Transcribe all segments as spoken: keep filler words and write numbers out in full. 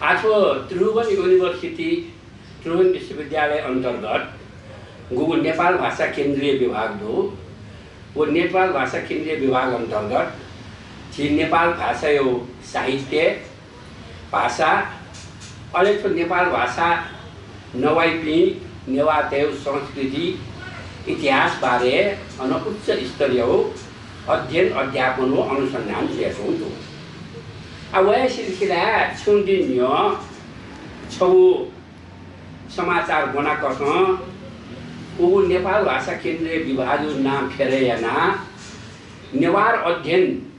आः थ्व त्रिभुवन University, त्रिभुवन विश्वविद्यालय अन्तर्गत गुगु नेपाल भाषा केन्द्रीय विभाग दु। व नेपाल भाषा केन्द्रीय विभाग अन्तर्गत झी नेपाल भाषाया साहित्य, भाषा, अले थ्व नेपाल भाषा नवाइपिं नेवाःतय् संस्कृति, इतिहास बारे अन उच्च स्तरीय अध्ययन, अध्यापन व अनुसन्धान जुयाच्वंगु दु। आ, वया सिलसिलाय् छुं दिं न्ह्यः छगू समाचार ब्वनाकथं उगु नेपाल भाषा केन्द्रीय विभागया नां फेरय् यानाः नेवार अध्ययन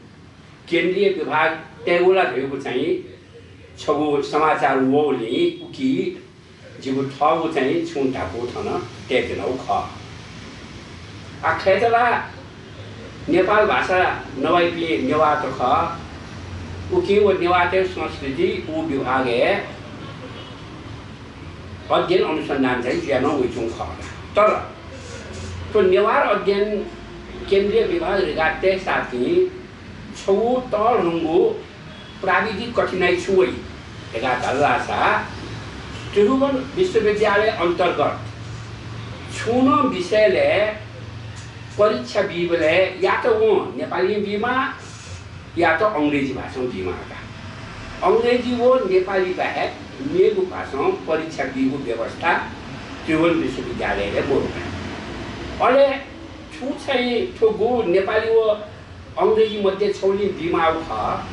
केन्द्रीय विभाग तयेगु ला धइगु चाहिँ छगू समाचार वःगुलिं उकी जिगु थःगु चाहिँ छुं धापू थन तयेत्यनागु खः। आ, खय्‌त ला नेपाल भाषा नवाइपिं नेवाःत खः। उकिं व नेवाःतय् संस्कृति उ विभागय् अध्ययन अनुसन्धान चाहिँ जुया नं वइच्वंगु खः। तर थ्व नेवार अध्ययन केन्द्रीय विभाग रिकाः तयेसाथं छगू तःधंगु प्राविधिक कठिनाइ छु वइ धकाः धाल धाःसा, त्रिभुवन विश्वविद्यालय अन्तर्गत छुं नं विषयलय् परीक्षा बीबलय् या त वं नेपालीं बीमाः, या त अंग्रेजी भाषां बीमाः का। अंग्रेजी व नेपाली बाहेक मेगु भाषां परीक्षा बीगु व्यवस्था त्रिभुवन विश्वविद्यालयलय् मदु का। अले छु चाहिँ थ्व गु नेपाली व अंग्रेजी मध्ये छगुलिं बीमाःगु खः।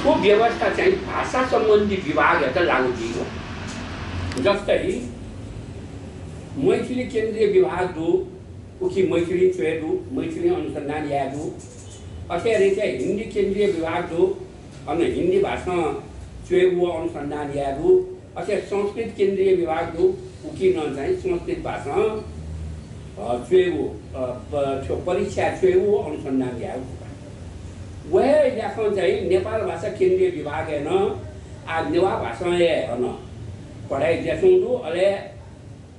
थ्व व्यवस्था चाहिँ भाषा सम्बन्धी विभागयात लागू जुइगु। जस्तै मैथिली केन्द्रीय विभाग दु, उकी मैथिलीं च्वय् दु, मैथिलीं अनुसन्धान याये दु। अथे हे रिचा हिन्दी केन्द्रीय विभाग दु, अन हिन्दी भाषां च्वय् व अनुसन्धान याये दु। अथे संस्कृत केन्द्रीय विभाग दु, उकी नं चाहिँ संस्कृत भाषां, अ, च्वय् व, अ, प-, थ्व परीक्षा च्वय् व अनुसन्धान याये दु। व हे ल्याखं चाहिँ नेपाल भाषा केन्द्रीय विभागय् नं आ नेवाः भाषां हे अन पढाइ जुयाच्वंगु दु, अले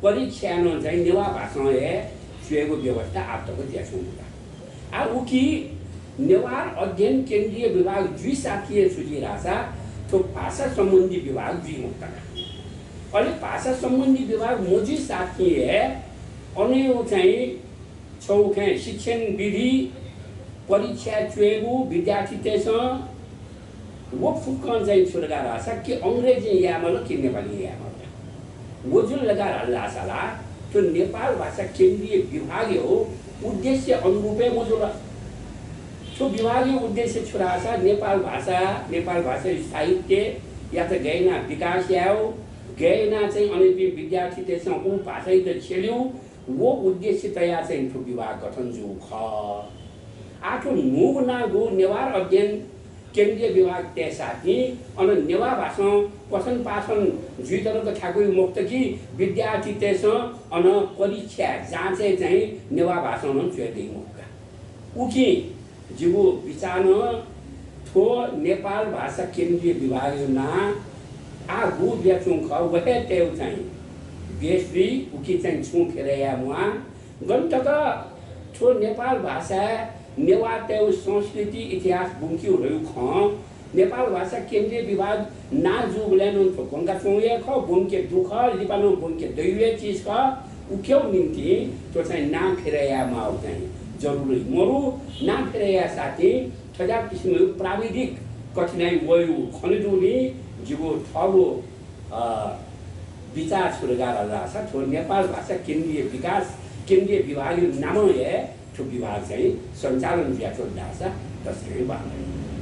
परीक्षाय् नं चाहिँ नेवाः भाषां हे च्वयेगु व्यवस्था आः तक जुयाच्वंगु दु। आ, उकी नेवार अध्ययन केन्द्रीय विभाग जुइसाथं हे छु जुइ धाःसा थ्व भाषा सम्बन्धी विभाग जुइ मखुत का। अले भाषा सम्बन्धी विभाग मजुइसाथं हे अनया चाहिँ छगू खँय् शिक्षण विधि, परीक्षा च्वयेगु, विद्यार्थीतय्‌सं व फुक्कं चाहिँ छु धकाः धाःसा कि अंग्रेजीं यायेमाल कि नेपालीं यायेमाल। व जुल धकाः धाल धाःसा ला थ्व नेपाल भाषा केन्द्रीय विभागया उद्देश्य अनुरूप हे मजुल। थ्व विभागया उद्देश्य छु धाःसा नेपाल भाषा, नेपाल भाषा साहित्ययात गय् यानाः विकास यायेगु, गय् यानाः चाहिँ अनयापिं विद्यार्थीतय्‌सं उ भाषायात छ्यलेगु, व उद्देश्य तयाः चाहिँ थ्व विभाग गठन जूगु खः। आः थ्व न्हूगु नां गु नेवार अध्ययन केन्द्रीय विभाग तयेसाथं अन नेवाः भाषां पठन पाठन जुइत जक थाकुइ मखुत कि विद्यार्थीतय्‌सं अन परीक्षा जाँचय् चाहिँ नेवाः भाषां नं च्वये दइ मखु का। उकिं जिगु बिचालं थ्व नेपाल भाषा केन्द्रीय विभागया नां आः गु जुयाच्वंगु खः, व हे तयेगु चाहिँ बेस जुइ, उकी चाहिँ छुं फेरय् याये म्वाः। गन तक थ्व नेपाल भाषाय् नेवाःतय् संस्कृति इतिहास ब्वंकेगु धइगु खँ नेपाल भाषा केन्द्रीय विभाग नां जूबलय् नं थ्व ब्वंकाच्वंगु हे खः, ब्वंके दु खः, लिपा नं ब्वंके दइगु हे चिज खः। उकिया निंतिं थ्व चाहिँ नां फेरय् याये माःगु चाहिँ जरुरी मरु। नां फेरय् यायेसाथं थज्याःगु किसिमया प्राविधिक कठिनाइ वइगु खनेदुगुलिं जिगु थःगु, अ, बिचाः छु धकाः धाःसा थ्व नेपाल भाषा केन्द्रीय विकास, केन्द्रीय विभागया नामं हे थ्व विभाग चाहिँ सञ्चालन जुयाच्वन धाःसा तसकं बांलाइ।